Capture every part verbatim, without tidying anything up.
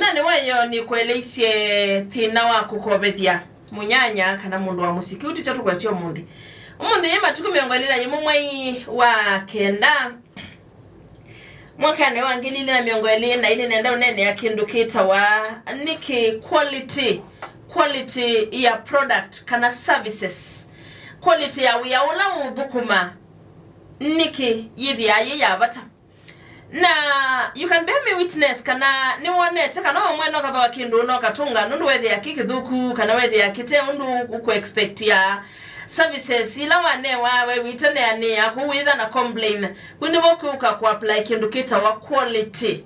Na nĩ wayo nĩkũeleisye thĩna wa kũkovethya mũnyanya kana mũndũ wa mũsyĩ. Kĩu tikyo tũkwetye ũmũnthĩ. Ũmũnthĩ yĩ matukũ mĩongo ĩlĩ na yĩmwe mwei wa kenda, mwakanĩ wa ngili ilĩ na mĩongo ĩlĩ na ilĩ, nenda ũneenea kĩndũ kĩtawa nĩkĩ quality, quality ya product kana services, quality ya wĩa ũla ũũthũkũma, nĩkĩ yĩthĩaa yĩ ya vata. Na you can bear me witness kana nĩwonete kana we mwene ũkathooa kĩndũ na ũkatũnga nũndũ wethĩa kĩ kĩthũku kana wethĩa kĩte ũndũ ũkũexpectia services ila wanewa we wĩtanĩanĩa kũu wĩtha na complain. Kũu nĩvo kũka kũapply kĩndũ kĩtawa quality.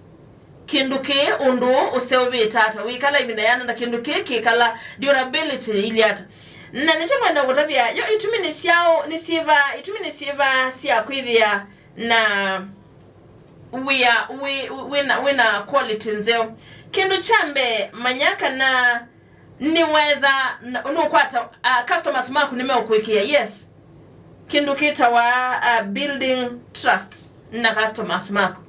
Kĩndũ kĩĩ ũndũ ũseũvĩte ata, wĩkala ĩvinda yĩana ata, kĩndũ kĩĩ kĩkala durability ili ata. Na nĩkyo ngwenda kũtavya, yo itumi nĩ syaũ, nĩ syĩva, itumi nĩ syĩva sya kwĩthĩa na wĩa wĩ, wĩna, wĩna quality nzeo. Kĩndũ kya mbee, manya kana nĩwetha na nũkwata, uh, customers maku nĩmeũkwĩkĩa. Yes. Kĩndũ kĩtawa, uh, building trust na customers maku.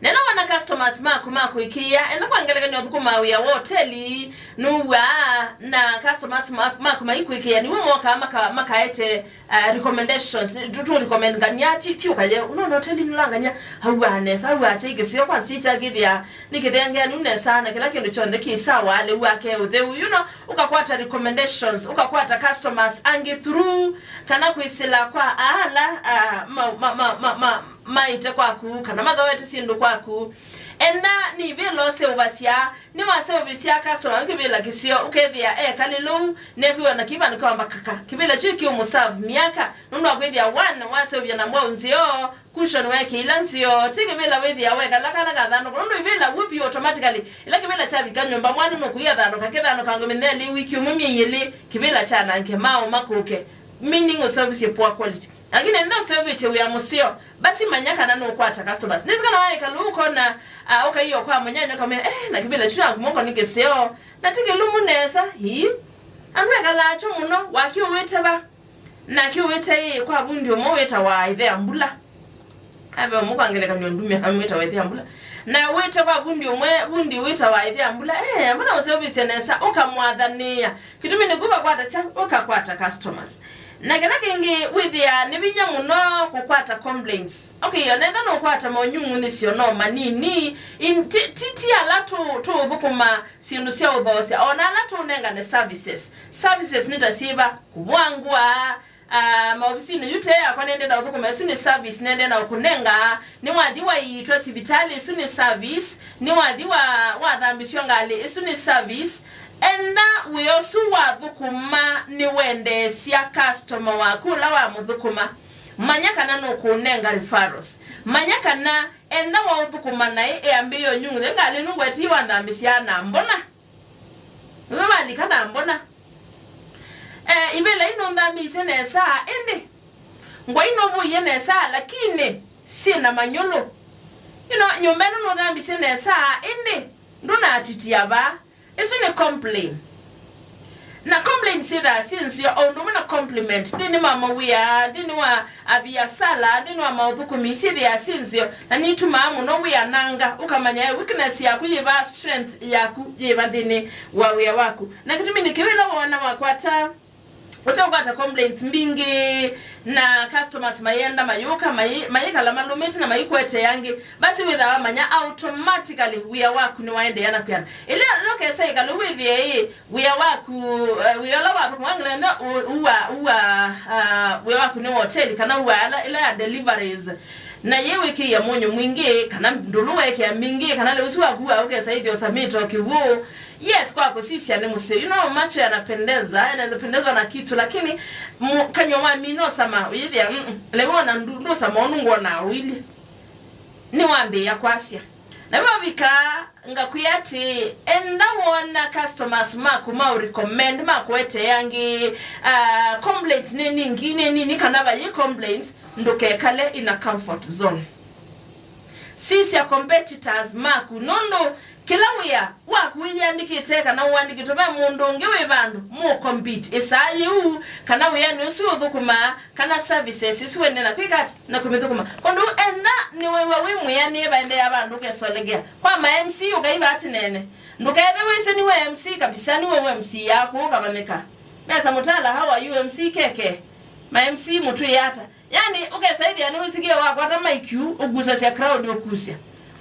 Nena wana customers maku makwĩkĩĩa, enda kwa ngelekany'o ũthũkũmaa wĩa wa hoteli, nũw'aa na customers ma- maku maikwĩkĩĩa, nĩw'o mokaa maka- makaete uh, recommendations, tu- tu recommend ngania ti ti ũkaye, ũnona hoteli nũlangania, auaa nesa, auaa kyai kĩseo, kwa nzĩ kya kĩthĩa nĩ kĩthengeanu nesa, na kĩla kĩndũ kyonthe kĩ sawa, lĩu wake ũtheu, you know, ũkakwata recommendations, ũkakwata customers angĩ through kana kwĩsĩla kwa ala, uh, ma- ma- ma- ma- ma- maĩte kwaku kana mathoete syĩndũ kwaku. Enda nĩ ivĩla ũseũvasya, nĩwaseũvĩsya customer kĩvĩla kĩseo, ũkethĩa ekalĩlou, nekwĩwa na kĩvandũ kĩwamba kaka. Kĩvĩla kyu kĩũmũserve myaka, nũndũ wa kwĩthĩa, one, waseũvya na mbwaũ nzeo, cushion weekĩila nzeo, ti kĩvĩla wĩthĩa wekala kana kathanũka, nũndũ ivĩla whoop you automatically, ĩla kĩvĩla kyavika nyũmba, mwana nũkũia thanũka, kĩthanũka ngũmĩnelĩ wiki ũmwe, myei ĩlĩ, kĩvĩla kyanange, maũ makũke, meaning ũseũvisye poor quality. Lakini enda ũseũvĩtye wĩa mũseo, basi manya kana nũkwata customers. Nĩsĩ kana waĩkala ũkona, ah, ũkaia kwa mũnyanya ũkamwĩa, eh, na kĩvĩla kyu naku moko nĩ kĩseo, na ti kĩlumu nesa, ii. Andũ ekalaa kyo mũno, wakiũwĩte va? Nakiũwĩte ĩ kwa vundi ũmwe wĩtawa Ĩthe ya Mbula. Ave ũmwe kwa ngelekany'o ndumĩa amwĩtawa Ĩthe ya Mbula. Na wĩte kwa vundi ũmwe, vundi wĩtawa Ĩthe ya Mbula, eh, mbona ũseũvĩsye nesa, ũkamwathanĩa. Kĩtumi nĩku vakwata kya, ũkakwata customers. Na kĩla kĩngĩ wĩthĩa nĩ vinya mũno kũkwata complaints. Okay, onetha nũkwata monyung'unyĩsyo no manini, in- ti, ti, ti ala tũ- tũũthũkũma syĩndũ sya ũthoosya, ona ala tũũnengane services. Services nĩ ta syĩva? Kũvũa ngũa, ah, maovisinĩ yu tee yakwa nĩendee na ũthũkũma, ĩsu nĩ service nĩendee na ũkũnenga. Nĩwathi waiitwa sivitalĩ, ĩsu nĩ service. Nĩwathi wa- wathambĩsw'a ngalĩ, ĩsu nĩ service. Enda wĩa ũsu wathũkũma nĩwendeesya customer waku ũla wamũthũkũma. Manya kana nũkũũnenga referrals. Manya kana enda waũthũkũma naĩ ĩambĩĩo nyung'uthe ngalĩ ĩno ngwetie wanthambĩsya na mbona. Nĩwe walika na mbona. Eh, ivĩla ino nthambĩisye nesa ĩndĩ ngwa ino vũie nesa lakini syĩ na manyũlũ. You know, nyũmba ĩno nũthambisye nesa ĩndĩ ndũnatitia vaa. Ĩsu nĩ complain. Na complain syĩthaa syĩ nzeo o ũndũ ũmwe na compliment nthĩnĩ wa mawĩa, nthĩnĩ wa aviasala, nthĩnĩ wa maũthũkũmi syĩthĩaa syĩ nzeo, na nitumaa mũno wĩananga, ũkamanya ĩ weakness yaku yĩva, strength yaku yĩva nthĩnĩ wa wĩa waku. Na kĩtumi nĩ kĩu ĩla woona wakwata, ũteũkwata complaints mbingĩ, na customers mayenda mayũka, mayi- mayĩkala malũmĩte na mayĩkũetea angĩ, basi wĩthaa wamanya automatically wĩa waku nĩwaendeea na kwĩana. Ĩla ĩla ũkesa ĩkalũ wĩthĩe ĩ, wĩa waku, eh, wĩa ũla waku, kwa ngelekany'o, u- uwa, uwa, ah, wĩa waku nĩ wa hoteli, kana uwa ala- ĩla ya deliveries, na yĩ wĩkĩĩa mũnyũ mwingĩ, kana ndũlũ weekĩa mingĩ, kana lĩu ũsu waku wa ũkesa ĩthĩa ũsamĩte o kĩw'ũ. Yes, kwa kũsisya nĩ mũseo. You know, macho yanapendeza, yanaweza pendezwa na kitu, lakini mu- kanywa wamina ũsama, ũyĩthĩa, mm, mm, lĩu ona ndu- ndũsama ũndũ ngwona ũilyĩ. Nĩwambĩĩa kwasya. Na vavika ngakwĩa atĩ, enda wona customers maku maũrecommend, makũetee angĩ, ah, complaints nĩ nyingĩ, nĩ nini, kana vayĩ complaints, ndũkekale in a comfort zone. Sisya competitors maku, nũndũ Kĩla wĩa waku wĩyĩandĩkĩte kana ũandĩkĩtwe ve mũndũ ũngĩ wĩ vandũ, mũ compete ĩsaa yĩu, kana wĩanĩ ũsu ũthũkũmaa, kana services isu wendee na kwĩka ata, na kũmĩthũkũma. Kũndũ enda nĩwĩw'a wĩ mwĩanĩe, vaendeea vandũ ũkesolekea. Kwa ma M C ũkaiva atĩ nene. Ndũkethe wĩsĩ nĩwe M C kabisa, nĩwe wĩ M C yaku ũkavanĩka. Mesa Mutala, how are you, M C K K? Ma M C mũtwĩe ata? Yani, ũkesa ĩthĩa nĩwĩsikie wakwata maiki ũkusasya crowd ũkusya.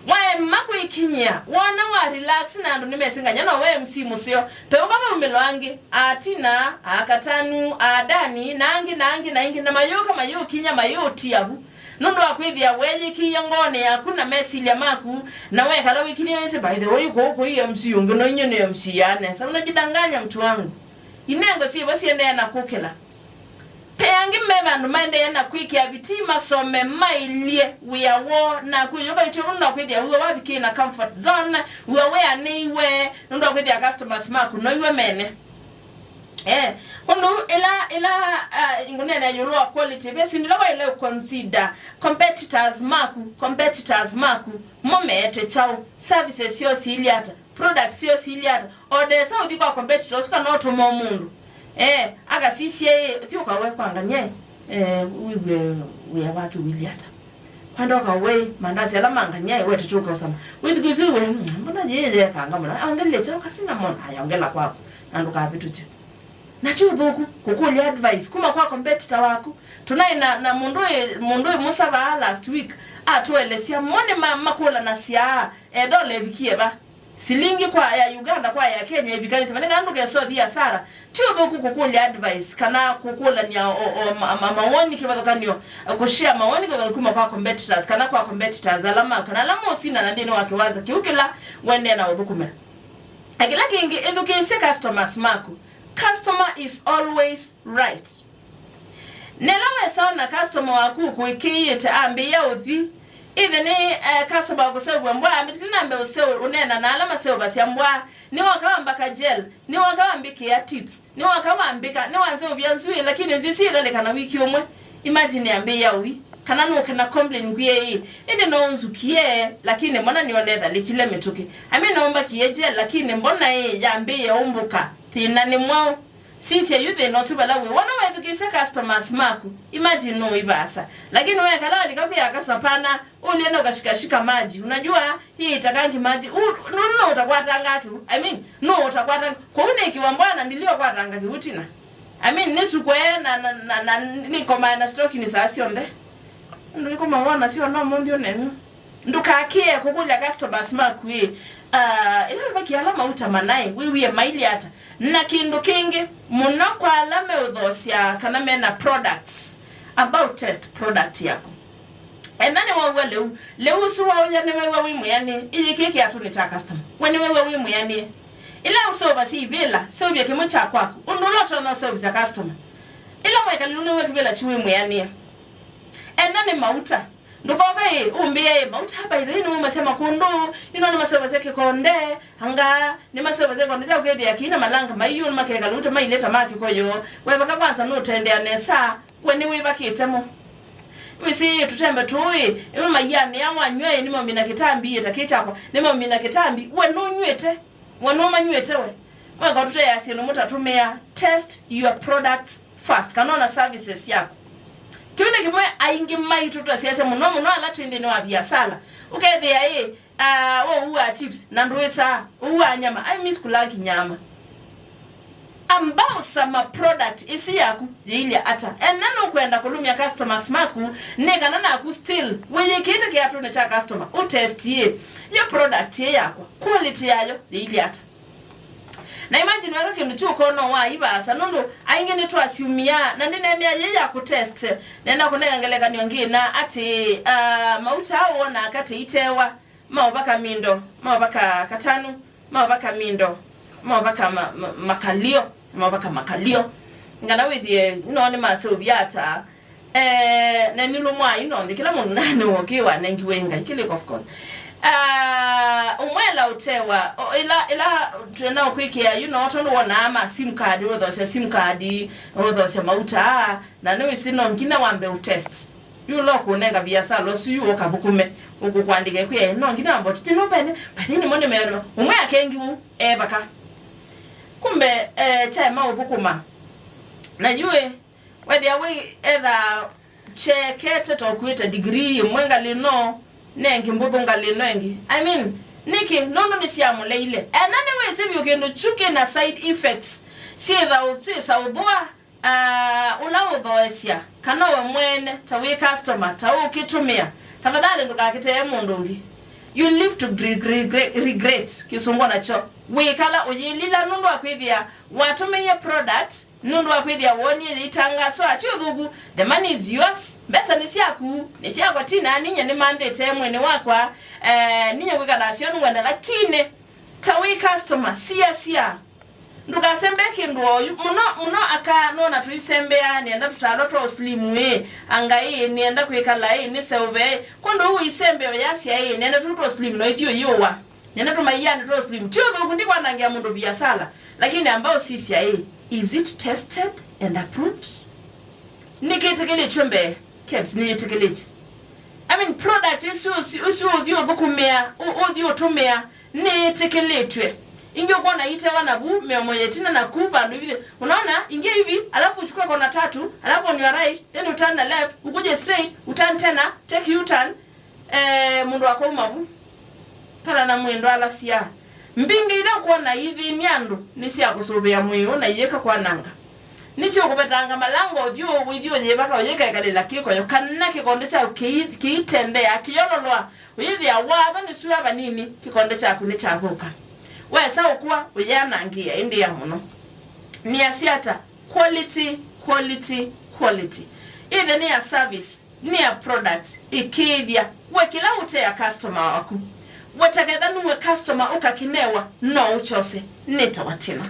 Waema kwĩkinyĩa, wona wa relax na andũ nĩmesĩ nganya no we M C mũseo. Peũka maumĩlo angĩ, a Tina, a Katanu, a Dani, na angĩ, na angĩ, na angĩ, na mayũka, mayũkinya, mayũtia vu. Nũndũ wa kwĩthĩa weeyĩkĩie ngoonĩ yaku na mesilya maku, na wekala wĩkinyĩa wĩsĩ, by the way, kũu kũi M C ũngĩ, no inyie nĩ M C ya nesa. Unajidanganya, mtu wangu. Inengo syĩvo siendeea na kũkĩla. Pe angĩ me vandũ maendeea na kwĩkĩa vitii masome, mailye wĩa woo, naku ũyũka ĩtyo nũndũ wa kwĩthĩa wĩw'a wavikĩe na comfort zone, wĩw'a wĩanĩiwe, nũndũ wa kwĩthĩa customers maku noiwe mene. Eh, kũndũ ĩla, ĩla, ah, ngũneenea ĩũlũ wa quality, ve syĩndũ ila waĩle ũconsider competitors maku, competitors maku, mo meete kyaũ, services syoo siilye ata, products syoo siilye ata, o ndesa ũthi kwa competitor ũsu kana ũtũma o mũndũ. Eh, akasisye ĩ, thi ũkawe kwa ngany'a ĩ, eh, wĩw'e wĩa wake ũilye ata. Kwenda ũkawe ĩ, mandasi ala ma ngany'a ĩ, wetete ũkaũsama. Wĩthukĩĩsye wĩ, "Mm, mbona yĩĩ yekanga mũno? Aongelile kyaũ ka cinnamon?" Aya, ongela kwaku, na ndũkavĩtũkye. Na ti ũthũku kũkũlya advice kuma kwa competitor waku. Tũnaĩ na, na mũndũ ĩ, mũndũ ĩ mũsavaa last week, atũelesya mo nĩ ma, makũlanasya, eh, dola ĩvikie va. Silingi kwa ya Uganda, kwa ya Kenya ĩvikanĩsye va, nĩ kana ndũkesothi asara. Ti ũthũku kũkũlya advice kana kũkũlany'a o, o, ma, ma, mawoni kĩvathũkany'o, eh, kũshare mawoni kĩvathũkany'o kuma kwa competitors kana kwa competitors ala maku, kana ala mũsindana nthĩnĩ wa kĩwanza kĩu kĩla wendee na ũthũkũmĩla. Na kĩla kĩngĩ, ĩthukĩĩsye customers maku. Customer is always right. Nĩla wesa ona customer waku ũkũĩkĩĩte ambĩĩa ũthi, ĩthe nĩ, eh, customer wa kũseũvw'a mbwa, ambĩtĩkĩle nambe ũseũ, ũneena na ala maseũvasya mbwa, nĩwoka wambaka gel, nĩwoka wambĩkĩa tips, nĩwoka wambĩka, nĩwanzeũvya nzw'ĩĩ, lakini nzw'ĩĩ syĩthalĩka na wiki ũmwe. Imagine ambĩĩa ũi, kana nũke na complain ngwĩe ĩ, ĩndĩ no ũnzukie, lakini mbona nĩona ĩthalĩkile mĩtũkĩ. I mean, noombakie gel, lakini mbona ĩ, yambĩĩa ũmbũka, thĩna nĩ mwaũ? Sisya yu thĩna ũsu vala wĩ. Wona wethukĩĩsya customers maku, imagine nũĩ vaasa. Lakini wekala walika kwĩa customer pana, ũlye na ukashikashika maji. Unajua, hii itakangi maji. U-, nũ-, nũ ũtakwatanga kĩu. I mean, nũ ũtakwatanga. Kũu nĩkiwa mbwana ndilio kwatanga kĩu tina. I mean, nĩ sukwe na, na, na, na nĩkomaa na stoki nĩ saa syonthe. Ndũ nĩkũmawona syo no mũnthi ũnenyu. Ndũkakĩe kũkũlya customers maku ĩ. Ah, ĩla wĩvakie ala mauta manaĩ, wĩwie mailye ata. Na kĩndũ kĩngĩ mũno kwa ala meũthoosya kana mena products, about test product yaku. Enda nĩwaw'a lĩu, lĩu ũsu waũya nĩwew'a wĩ mwĩanĩe, ĩyĩkĩe kĩatũnĩ kya customer. We nĩwew'a wĩ mwĩanĩe. Ĩla ũseũvasya ivĩla, seũvya kĩmwe kya kwaku, ũndũ ũla ũtonya ũseũvasya customer. Ĩla mwekalilu nĩwew'a kĩvĩla kyu wĩ mwĩanĩe. Enda nĩ mauta. Ndũkoka ĩ, ũmbĩe ĩ, mauta by the way nĩmaumasya makũndũ, you know, nĩmaseũvasya kĩkonde, anga, nĩmaseũvasya kĩkonde kya ũkethĩa kĩi na malanga maiũ, nĩmakekala ũte maileta ma kĩkoyo. Wevaka kwanza nũtendea nesa, we nĩwĩvakĩte mo. Wĩsĩ tũtembe tũĩ, ĩmwe maianĩa wanyw'a ĩ, nĩmaumina kĩtambi, ĩ, ta kĩ kyakwa, nĩmaumina kĩtambi, we nũnyw'ĩte, we nũmanyw'ĩte we. Mweka tũteasye nũmũ tatũmĩa, test your products first, kana ona services yaku. Kĩu nĩ kĩmwe aingĩ maitũ tũtasyasya mũno mũno ala twĩ nthĩnĩ wa viasala. Ũkethĩa ĩ, ah, we ũua chips na ndũĩsaa, ũua nyama. I miss kula kinyama. Amba ũsama product ĩsu yaku yĩilye ata. Ena nũkwenda kũlũmya customers maku, nĩ kana naku still wĩyĩkĩte kĩatũnĩ kya customer, ũtestie yo product ĩ yakwa, quality yayo yĩilye ata. Na imagine weka kĩndũ kyu ũkona waĩ vaasa, nũndũ aingĩ nĩtwasyumia, na ndĩneenea yĩ ya kũtest. Nenda kũnenga ngelekany'o ngĩ na atĩ, ah, mauta aa wonaa katĩ itewa, maũvaka mindo, maũvaka katanu, maũvaka mindo, maũvaka ma, ma, makalio, maũvaka makalio. Ngana wĩthie, no nĩmaseũvya ata, Eh, na nĩlũmwaa ino nthĩ, kĩla mũndũ nĩ wokĩwa nengiwe Ngai kĩlĩko, of course. Ah, ũmwela ũtewa, o, ĩla, ĩla twenda ũkwĩkĩa, you know, tondũ wonaa ma sim card, ũthosya sim card, ũthosya mauta, na nĩwĩsĩ no nginya wambe ũtest. Yu ũla ũkũnenga viasala ũsu yu ũkathũkũme, ũkũkũandĩka ĩkwĩa, "No nginya amboti ti nũmbene, but nĩmo nĩmeona." Ũmwe akengi ũu, e vaka. Kumbe, eh, kyaema ũthũkũma. Na yu ĩ, wethĩa wĩ etha kyekete ta ũkuĩte degree ĩmwe ngalĩ ĩno, nengi mbũthũ ngalĩ ĩno ĩngĩ. I mean, nĩkĩ? Nũndũ nĩsyamũleile. Ena nĩwĩsĩ vyũ kĩndũ kyu kĩna side effects. Syĩtha ũ-, syĩsa ũthũa, ah, ũla ũthoesya, kana we mwene, ta wĩ customer, ta ũkĩtũmĩa. Tafadhali ndũkakĩtee mũndũ ũngĩ. You live to re-, re-, regret, Kĩsũngũ nakyo. Wĩkala ũyĩlila nũndũ wa kwĩthĩa watũmĩie product, nũndũ wa kwĩthĩa woonie yĩitangaswa, ti ũthũku. The money is yours. Mbesa nĩ syaku, nĩ syakwa, ti na ninyie nĩmanthĩte mwĩnĩ wakwa. Eh, ninyie kwĩkala nasyo nĩwenda, lakini ta wĩ customer, siasya. Ndũkasembee kĩndũ oyu. Mũno, mũno aka nona tũisembeaa, nĩenda tũtalo twa slim ĩ, anga ĩ, nĩenda kwĩkala ĩ, nĩseũve ĩ. Kwondũ ũu ũisembea ũyasya ĩ, nĩenda tũu twa slim no ithyĩ ũyĩũwa. Nĩenda tũmaianĩ twa slim. Ti ũthũku, ndikwanangĩa mũndũ viasala. Lakini amba ũsisya ĩ, is it tested and approved? Nĩkĩtĩkĩlĩtw'e mbee? Kebs nĩyĩtĩkĩlĩtye. I mean, product isu ũsi-, ũsu ũthi ũthũkũmĩa, ũ-, ũthi ũtũmĩa, nĩyĩtĩkĩlĩtw'e. Ingĩ ũkwona itewa na vu, mĩomo ya ĩtina na ku, vandũ hivi. Unaona, ingia hivi, alafu uchukue kona tatu, alafu on your right, then you turn the left, ukuje straight, u turn tena, take U-turn, eh, mũndũ akwauma vu. Kana na mwĩndo alasya. Mbingĩ ila ũkwona ithĩnĩ andũ nĩ sya kũsũvĩa mwĩĩ ũũ na iyĩka kwananga. Nĩsyũkũvetanga malango ũthyũ wĩthi ũyĩvaka ũyĩkekalĩla kĩkoyo, kana kĩkonde kyaku kĩi-, kĩitendeea kĩyololoa, ũyĩthĩa watho nĩ sua vanini kĩkonde kyaku nĩkyathũka. Wesa ũkũa ũyanangĩĩa ĩndĩ ya mũno. Nĩasya ata? Quality, quality, quality. Ĩthe nĩ ya service, nĩ ya product, ĩkĩĩthya we kĩla ũtea customer waku. We ta ketha nũwe customer ũkakinewa, no ũkyose, nĩ ta watina.